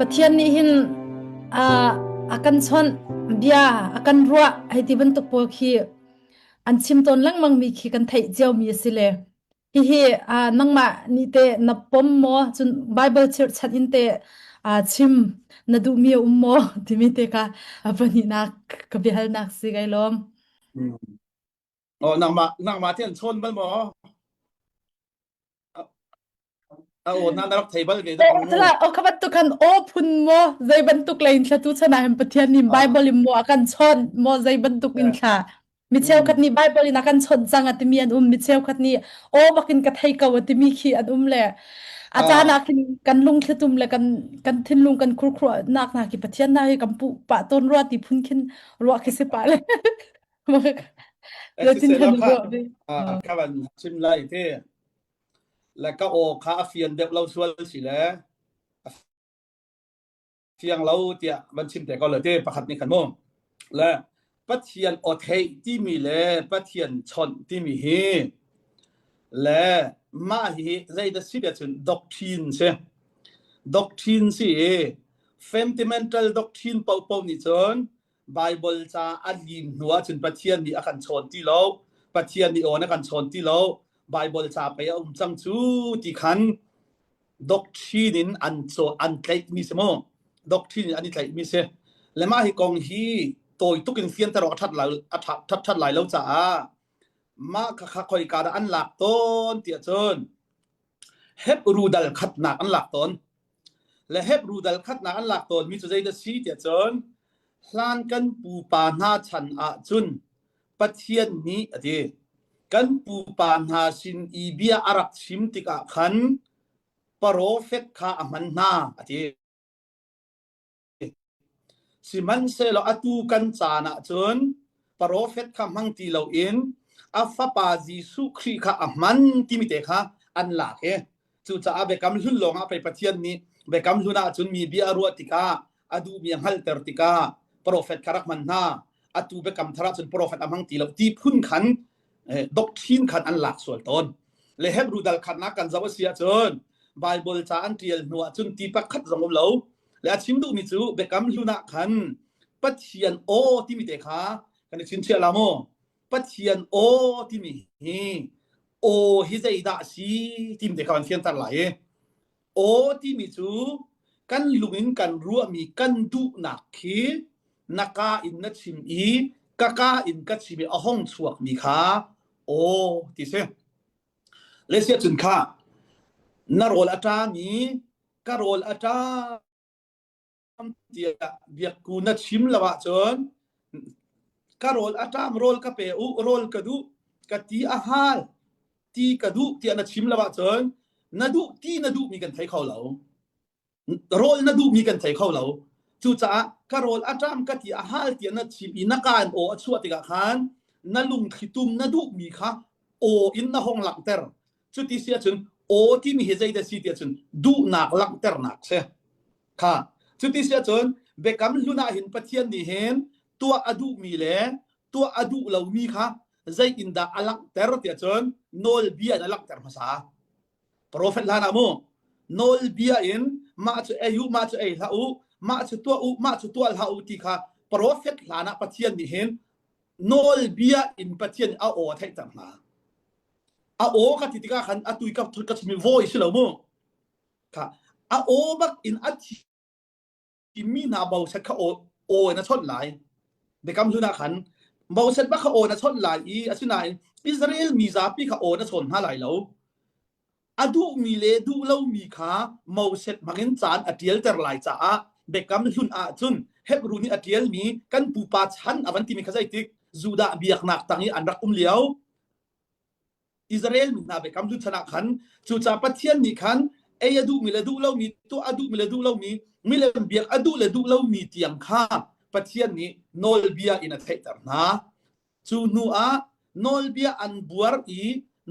Pathian nih hin a kan chawnh bia a kan ruah hei ti bantuk pawl khi an chim tawn lengmang mi khi kan theih cio mi a si le hihi nangmah nih teh na pom maw cun Bible chirhchan in teh chim na duhmi a um maw timi te kha pahnihnak ka biahalnak si kai lawm. Oh nangmah nangmah te an chawn bal maw? A aw na na rak thei bal ve dah mu. O kha bantuk khan aw phun maw zei bantuk lei in thla tu chan ah hin Pathian nih Bible in maw a kan chawnh maw zei bantuk in thla mi cheukhat nih Bible in a kan chawnh cang a timi an um mi cheukhat nih aw bakin ka thei ko a timi khi an um le a caan ah khin kan lungthlitum le kan kan thinlung kan khurkhuahnak hna khi Pathian hna hi kan puh pah tawn rua ti phun khin ruah khi si pah le Zeitin kan ruah ve. Ka van chim lai te le ka aw kha a fian deuh lo sual si le a fiang lo tiah van chim te ko le te pakhat nih khan mu le Pathian aw theih timi le Pathian chawnh timi hi le mah hi zeidah si cun doctrine si doctrine si i fundamental doctrine paohpaoh nih cun Bible ca a lim hnu ahcun Pathian nih a kan chawn ti lo Pathian nih aw na kan chawn ti lo Bible ca pei a um cang cu ti khan doctrine in an caw an tlaihmi si mu doctrine in an i tlaihmi si le mah hi kong hi tawi tuk in fianter awk a ṭhat lai a ṭhat ṭhat lai lo caah mah kha kha khoika dah an lak tawn tiah cun Hebru dal khatnak an lak tawn le Hebru dal khatnak an lak tawnmi cu zeidah si tiah cun hlan kan pupa hna chan ah cun Pathian nih a ti kan pupa hna sin i bia a rak chim tikah khan profet kha a hman hna a ti. Sihmanhsehlaw atu kan caan ah cun profet kha hmang ti loin a fapa Jesuh Khrih kha a hman timi te kha an lak i cucaah Biakam Hlun lawngah pei Pathian nih Biakam Hlun ah cun mi bia a ruah tikah a duhmi a hngalhter tikah profet kha rak hman hna atu Biakam Thar ah cun profet a hmang ti lo ti phun khan doctrine khan an lak sual tawn le Hebrew dal khatnak kan zoh a si ahcun Bible ca an ṭial hnu ah cun ti pakhat zong um lo le a chim duhmi cu Biakam Hlun ah khan Pathian aw timi te kha kan i chingchiah la mu Pathian aw timi hi aw hi zeidah a si timi te kha kan fianter lai i aw timi cu kan lung in kan ruahmi kan duhnak khi na ka in na chim i ka ka in ka chim i a hong chuakmi kha aw ti si le sia cun kha na rawl a ṭam i ka rawl a ṭam tiah biakku na chim lo ahcun ka rawl a ṭam rawl ka pe u rawl ka duh ka ti a hal ti ka duh tiah na chim lo ahcun na duh ti na duhmi kan thei kho lo rawl na duhmi kan thei kho lo cucaah ka rawl a ṭam ka ti a hal tiah na chim i na kaan aw a chuah tikah khan na lungthli tum na duhmi kha aw in na hong langhter cuti si ahcun aw timi hi zeidah si tiah cun duhnak langhternak si kha cuti si ahcun biakam hlun ah hin Pathian nih hin tuah a duhmi le tuah a duh lomi kha zei in dah a langhter tiah cun nawlbia in a langhter hmasa Profet hlan ah mu nawlbia in mah cu ei u mah cu ei hlah u mah cu tuah u mah cu tuah hlah u ti kha profet hlan ah Pathian nih hin nawlbia in Pathian a aw a theihter hna a aw ka ti tikah khan atu i ka ka chimmi voice si lo mu kha a aw bak in a thimmi hna Moses kha aw aw in a chawnh lai biakam hlun ah khan Moses bak kha aw in a chawnh lai i asinain Israel mi zapi kha aw in a chawn hna lai lo a duhmi le duh lomi kha Moses hmangin caan a ṭialter lai caah biakam hlun ah cun Hebrew nih a ṭialmi kan pupa chan a van timi kha zeitik Judah biaknak tang i an rak um lio Israel mi hna biakam hlun chan ah khan cucaah Pathian nih khan ei a duhmi le duh lomi tuah a duhmi le duh lomi milem biak a duh le duh lomi tiang kha Pathian nih nawlbia in a theihter hna cu hnu ah nawlbia an buar i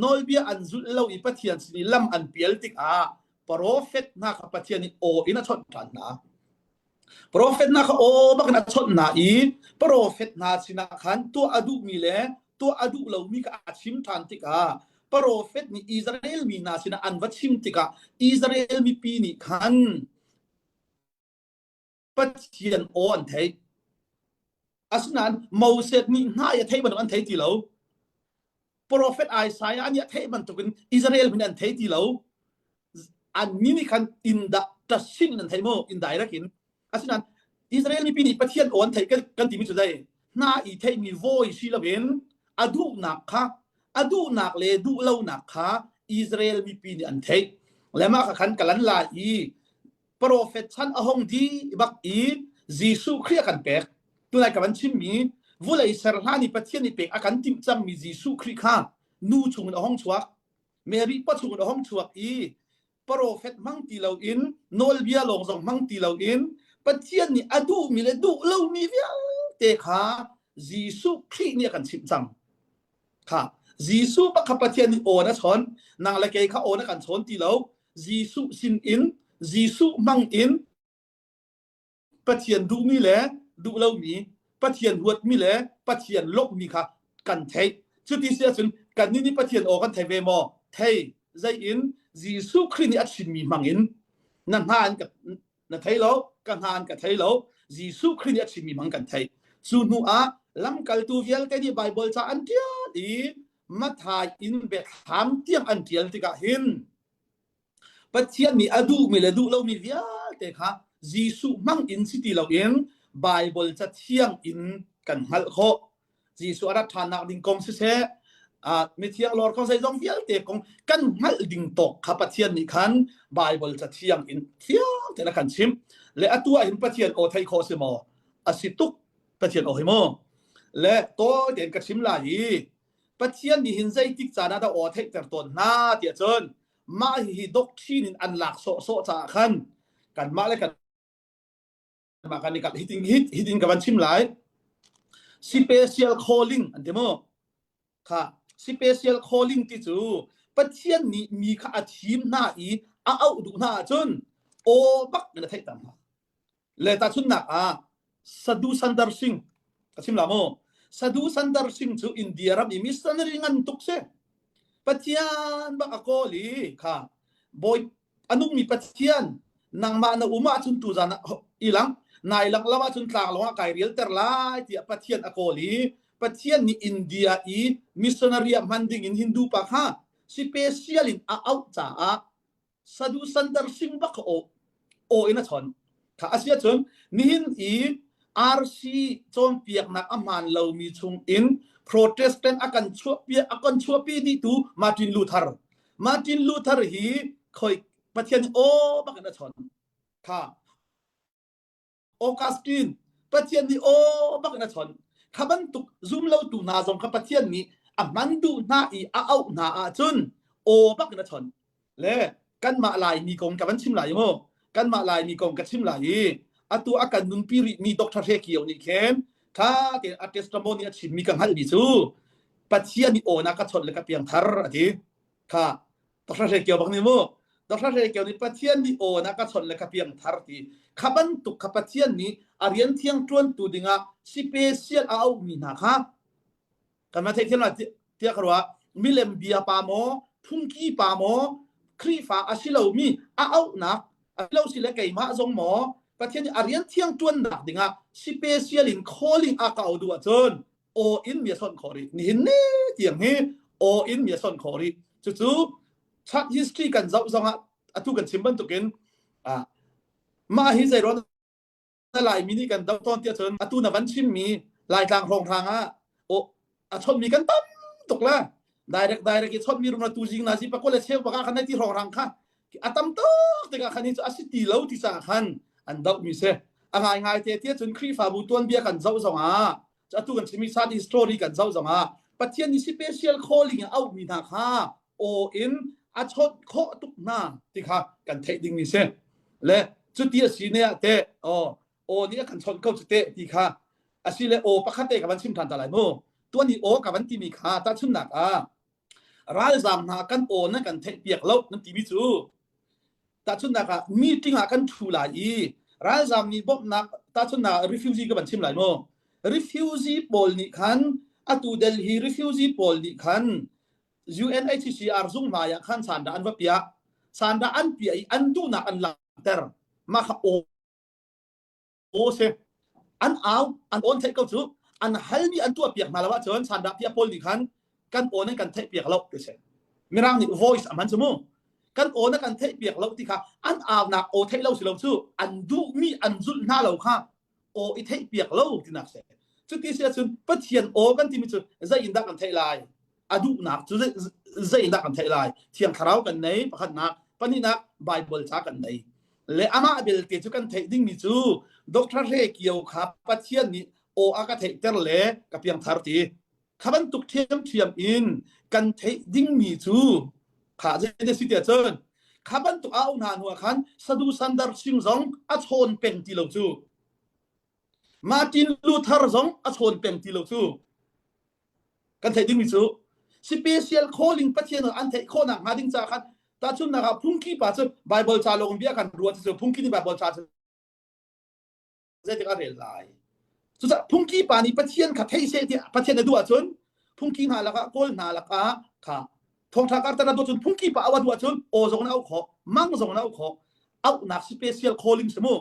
nawlbia an zulh lo i Pathian sin i lam an pial tikah profet hna kha Pathian nih aw in a chawnh ṭhan hna Profet hna kha aw bak in a chawnh hna i profet hna sinah khan tuah a duhmi le tuah a duh lomi kha a chim ṭhan tikah profet nih Israel mi hna sinah an va chim tikah Israel mipi nih khan. Pathian aw an theih. Asinain Moses nih hna i a theih bantuk an thei ti lo. Profet Isaiah nih a theih bantukin Israel min an thei ti lo. An mi nih khan indah ṭasin an thei mu indirect in. Asinain Israel mipi nih Pathian aw an theih kan timi cu zei? Hna i theihmi voi si loin a duhnak kha a duhnak le duhlonak kha Israel mipi nih an theih. Le mah kha khan ka lan lai i profet chan a hong di bak i Jesuh Khrih a kan pek. Tunai ka van chimmi vulei ser hlan i Pathian nih pek a kan timh cangmi Jesuh Khrih kha nu chungin a hong chuak. Mary pa chungin a hong chuak i profet hmang ti loin nawlbia lawng zong hmang ti loin Pathian nih a duhmi le duh lomi vialte kha Jesuh Khrih nih a kan chimh cang. Kha Jesuh bak kha Pathian nih aw na chawn nang le kei kha aw na kan chawn ti lo Jesuh sin in Jesuh hmang in Pathian duhmi le duh lomi Pathian huatmi le Pathian lawmhmi kha kan theih cuti si ahcun kannih nih Pathian aw kan thei ve maw thei zei in Jesuh Khrih nih a chimmi hmang in na hna in na thei lo ka hna an ka thei lo Jesuh Khrih nih a chimmi hmang kan theih cu hnu ah lamkaltu vialte nih Baibal ca an ṭial i Mathai in Biathlam tiang an ṭial tikah hin Pathian nih a duhmi le duh lomi vialte kha Jesuh hmang in si ti loin Baibal cathiang in kan hngalh khawh Jesuh a rat ṭhannak ding kong siseh, mithiang lawr kong zeizong vialte kong kan hngalh ding tawk kha Pathian nih khan Baibal cathiang in fiang tein a kan chimh. Le atu ah hin Pathian aw theih khawh si maw? A si tuk Pathian aw hi mu. Le tawi tein ka chim lai i Pathian nih hin zeitik caan ah dah aw theihter tawn hna tiah cun mah hihi doctrine in an lak sawhsawh caah khan kanmah le kan mah kan i kal hitin hitin ka van chim lai special calling an ti mu kha special calling ti cu pathian nih mi kha a thim hna i a auh duh hna ahcun aw bak in a theih tam hna le tahchunhnak ah Sadhu Sandar Singh ka chim la mu Sadhu Sandar Singh cu India ram i missionary ngan tuk si Pathian bak a kawl i kha bawi a nungmi Pathian nangmah na um ahcun tuzan ah i lang nai lang lo ahcun tlang lawng ah kai rialter lai tiah Pathian a kawl i Pathian nih India i missionary ah hman ding in Hindu pa kha special in a auh caah Sadhu Sandar Singh bak kha aw aw in a chon kha a si ahcun nihin i RC cawnpiaknak a hmaan lomi chung in Protestant a kan chuahpi a kan chuahpi dihtu Martin Luther Martin Luther hi khoi Pathian aw bak in a chon kha Augustine Pathian nih aw bak in a chon kha bantuk zum lotu hna zong kha Pathian nih a hman duh hna i a auh hna ahcun aw bak in a chon le kanmah Laimi kong ka van chim lai mu kanmah Laimi kong ka chim lai i atu a kan nunpi rihmi Dr. Hre Kio nih khin tha tein a testimony a chimmi ka hngalhmi cu Pathian nih aw na ka chawnh le ka piangthar a ti kha Dr. Hre Kio bak nih mu Dr. Hre Kio nih Pathian nih aw na ka chawnh le ka piangthar ti kha bantuk kha Pathian nih a rian thiang ṭuantu dingah special a auhmi hna kha kan ma theithiam la tiah ka ruah milem bia pa maw phungki pa maw Khrihfa a si lomi a auhnak a si lo si le keimah zong maw Pathian nih a rian thiang ṭuannak dingah special in calling a ka au duh ahcun aw in mi a sonh khawh rih nihin ni tiang hi aw in mi a sonh khawh rih cucu church history kan zoh zongah atu kan chim bantukin ah mah hi zei ruang Laimi nih kan doh tawn tiah cun atu na van chimmi Laitlang hrawnghrang ah a chonmi kan tam tuk la direct direct i chonmi rum tu jing na si pakul le cheu baka khan ti hrawnghrang kha a tam tuk tikah khan hi cu a si ti lo ti caah khan an doh mi si a ngai ngai te tiah cun Khrihfabu tuanbia kan zoh zongah atu kan chimmi sad story kan zoh zongah Pathian nih special calling a auhmi hna kha aw in a chawnh khawh tuk hna ti kha kan theih ding mi si le cuti a si ne ah teh aw aw nih a kan chawnh ko cu teh ti kha asile aw pakhat te ka van chim ṭhan ta lai mu tuan i aw ka van timi kha tahchunhnak ah ralzaam hna kan aw nan kan theih piak lo nan timi cu tahchunhnak ah meeting ah kan ṭhu lai i ralzaam nih bawmhnak tahchunhnak ah refugee ka van chim lai mu refugee pawl nih khan atu Delhi refugee pawl nih khan UNHCR zung hmai ah khan sandah an va piah sandah an piah i an duhnak an langhter mah kha aw. Aw si. An au, an awn theih ko cu. An halmi an tuah piak hna lo ahcun sandah piah pawl nih khan kan awn an kan theih piak lo ti si. Mirang nih voice a hman cu mu. Kan awn a kan theih piak lo ti kha an aunak aw theih lo si lo cu an duhmi an zulh hna lo kha aw i theih piak lo tinak si. Cuti si ahcun Pathian aw kan timi cu zei in dah kan theih lai? A duhnak cu zei in dah kan theih lai? Thiang Thlarau kan nei pakhatnak, pahnihnak Bible ca kan nei. Le amah belte cu kan theih dingmi cu Dr. Hre Kio kha Pathian nih aw a ka theihter le ka piangthar ti. Kha bantuk ṭhiamṭhiam in kan theih dingmi cu kha zei si tiah cun kha bantuk au hna hnu ah khan Sadu Sandar Singh zong a chawn peng ti lo cu. Martin Luther zong a chawn peng ti lo cu. Kan theih dingmi cu special calling Pathian an theih khawhnak hnga ding caah khan tahchunhnak ah phungki pa cu Bible ca lawng bia kan ruat cu phungki nih Bible ca cu zeitik a rel lai. Cucaah phungki pa nih Pathian kha thei seh tiah Pathian a duh ahcun phungki hna lakah kawl hna lakah kha thawngṭha karter a duh cun phungki pa au a duh ahcun aw zong na auh khawh mang zong na auh khawh auhnak special calling si mu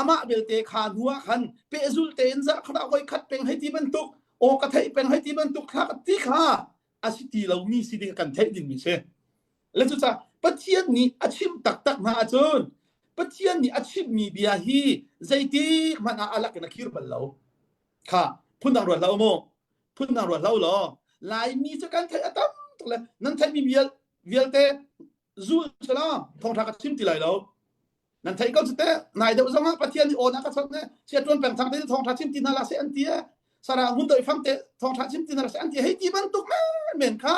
amah belte kha hnu ah khan pehzul tein zarh khat ah voi khat peng hei ti bantuk aw ka theih peng hei ti bantuk thla ka ti kha a si ti lomi si ding kan theih dingmi si le cucaah Pathian nih a chimh taktak hna ahcun Pathian nih a chimhmi bia hi zeitik hmanh ah a lak in a khir bal lo kha phundang ruat hlah u mu phundang ruat hlah u law Laimi cu kan theih a tam tuk le nan theihmi vial vialte zul sala thawngtha ka chim ti lai lo nan theih ko cu te nai deuh zong ah Pathian nih aw na ka chawt ne sia tuan peng thang te thawngtha chim ti hna la se an ti e sara hun doi fam te thawngtha chim ti hna la se an ti hei ti bantuk men men kha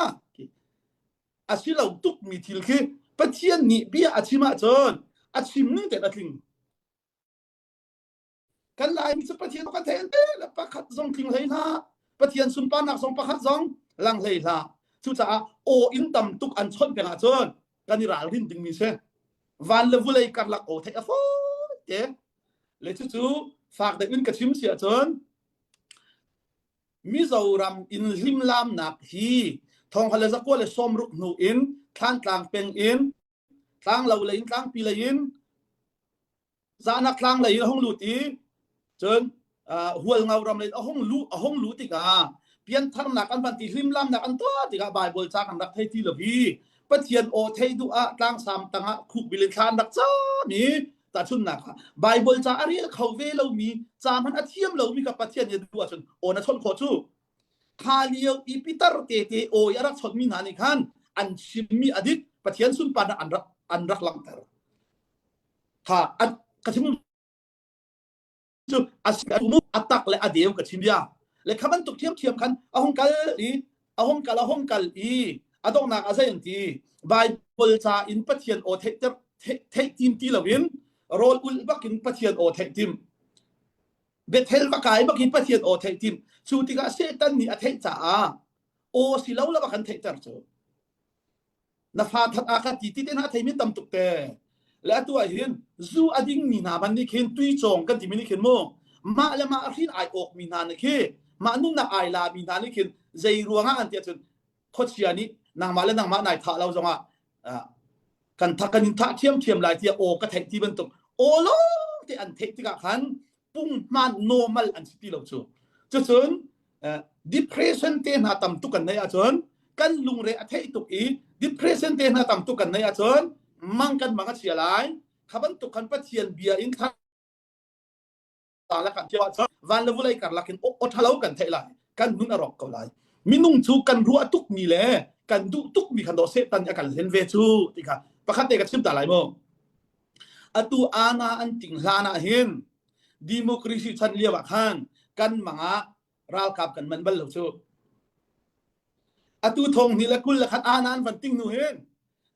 a si lo tuk mi thil khi Pathian nih bia a chim ahcun a chim ning tein a tling kan Laimi cu Pathian kan theih te le pakhat zong tling hlei hlah Pathian sunparnak zong pakhat zong lang hlei hlah cucaah aw in tam tuk an chawnh peng ahcun kan i ralrin dingmi si van le vulei karlak aw theih a fawi te le cucu fak deuh in ka chim si ahcun Mizoram in hlimlamnak hi thonghal le zakua le sawmruk hnu in Thlantlang peng in tlanglo lei in tlangpi lei in Zahnak tlang lei in a hung lut i cun Hualngo ram lei a hung luh a hung luh tikah piantharnak an van ti hlimlamnak an tuah tikah Baibal ca kan rak thei ti lo i Pathian aw thei duh ah tlangsam tangah khukbil in thla an rak cam i tahchunhnak ah Baibal ca a rel kho ve lomi ca hmanh a thiam lomi kha Pathian nih a duh ahcun aw na chawnh khawh cu kha lio i pitar tete aw i a rak chawnhmi hna nih khan an chimmi a dik Pathian sunparnak an rak an rak langhter kha ka chim cu a si a tak le a deu ka chim bia le kha bantuk thiamthiam khan a hung kal i a hung kal a hung kal i a donghnak a zei an ti Bible ca in Pathian aw theihter theih tim ti loin rawl ulh bakin Pathian aw theih tim Bethel va kai bakin Pathian aw theih tim cu tikah Satan nih a theih caah aw si lo lo a kan theihter cu na fa that a ka ti ti te hna theimi tam tuk te le atu ah hin zu a ding mi hna man nih khin tui cawng kan timi nih khin mu mah le mah hrin ai awk mi hna nih khi mah nunnak ai la mi hna nih khin zei ruangah an ti ahcun khuachia nih nangmah le nangmah nai thah lo zongah kan thah kan in thah thiamthiam lai tiah aw ka theih ti bantuk aw lawng te an theih tikah khan punghman normal an si ti lo cu cucun depression te hna tam tuk kan neih ahcun kan lungre a theih tuk i depression te hna tam tuk kan neih ahcun mang kan mang a chia lai kha bantuk khan Pathian bia in thla la kan thiam ahcun van le vulei karlak in aw ṭhalo kan theih lai kan nun a rawk ko lai minung cu kan ruah tuk mi le kan duh tuk mi khan do Satan a kan hlen ve cu ti kha pakhat te ka chim ta lai mu atu ana an ting hlan ah hin democracy chan lio ah khan kan mangah ralkap kan man bal lo cu atu thong ni le kul le khat ana an van ting nu hin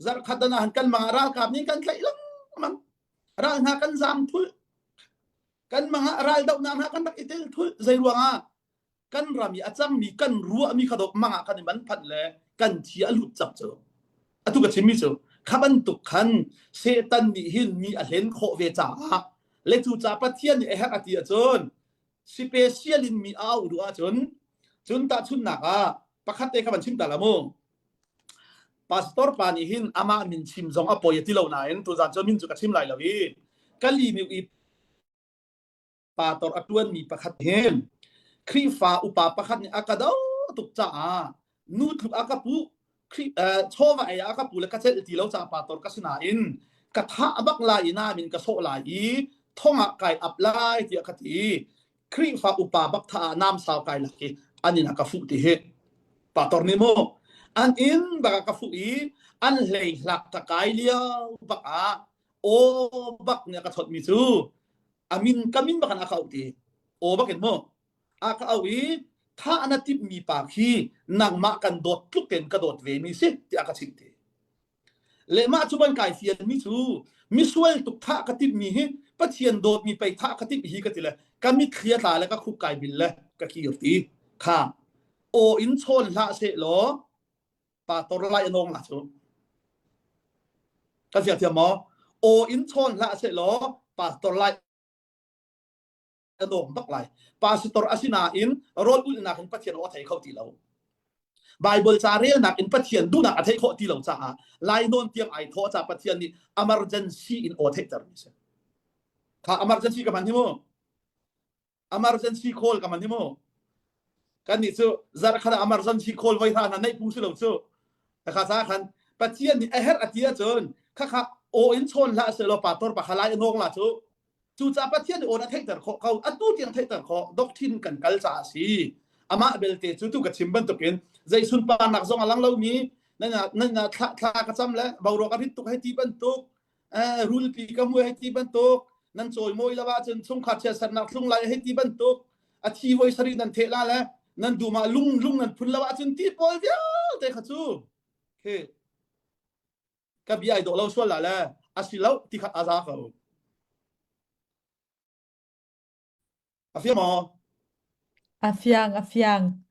zarkhat dan ah han kan mangah ralkap nih kan tlaih lengmang ral hna kan zam thul kan mangah ral dohnak hna kan rak i tel thul zei ruangah kan ram i a cangmi kan ruahmi kha dok mangah kan i man phanh le kan thi a lut cak cu atu ka chimmi cu kha bantuk khan Satan nih hin mi a hlen khawh ve caah le cu ca Pathian nih a herh a ti ahcun special in mi a auh duh ahcun cun tahchunhnak ah pakhat te kha van chim ta la mu pastor pa nih hin amah min chim zong a poi a ti lo nain tuzan cu min cu ka chim lai lo i ka li i. Pastor a ṭuanmi pakhat hin Khrihfa upa pakhat nih a ka do tuk caah nu tluk a ka puh chawva ei ah a ka pu le ka celh ti lo caah pastor ka si nain ka thah bak lai i nam in ka sawh lai i thong ah kai ap lai tiah ka ti. Khrihfa upa bak tha ah nam sau kai lak i an in a ka fuh ti hi. Pastor nih mu an inn bak a ka fuh i an hlei hlak ka kai lio bak ah aw bak nih a ka chawt mi cu a min ka min bak in a ka auh ti aw bak in mu a ka auh i thah na timh mi pa khi nangmah kan dawt tluk tein ka dawt ve mi si tiah ka chimh ti le mah cu ban kai fian mi cu misual tuk thah ka timh mi hi Pathian dawt mi pei thah ka timh hi ka ti le ka mitthli a tla le ka khuk kai bil le ka kir ti kha aw in chawn hlah seh law pa tor lai anong la cu ka fiang thiam maw aw in chawn hlah seh law pastor lai anong bak lai pastor asinain rawl ulhnak in Pathian aw a thei kho ti lo Bible ca relnak in Pathian duhnak a theih khawh ti lo caah lai nawn tiang ai thawh ca Pathian nih emergency in aw theihter mi si kha emergency ka hman hi mu emergency call ka man hi mu kan nih cu zarh khat ah emergency call voi hra hna neih phung si lo cu kha sa khan pathian nih a herh a ti ahcun kha kha aw in chawn hlah selaw pastor pa kha lai a nawng la cu cucaah pathian nih aw a theihter khawh ko atu tiang theihter khawh doctrine kan kal caah a si amah belte cu tu ka chim bantukin zei sunparnak zong a lang lomi nan nan thla thla ka cam le boruak a rit tuk hei ti bantuk rulpi ka hmu hei ti bantuk nan cawimawi lo ahcun chungkhar chiatsernak thlung lai hei ti bantuk a thi voi sarih nan theh la le nan dum ah lung lung nan phun lo ahcun ti pawl vialte kha cu khi ka bia ai dawh lo sual la le a si lo ti khat a za ko a fiang maw A fiang, a fiang.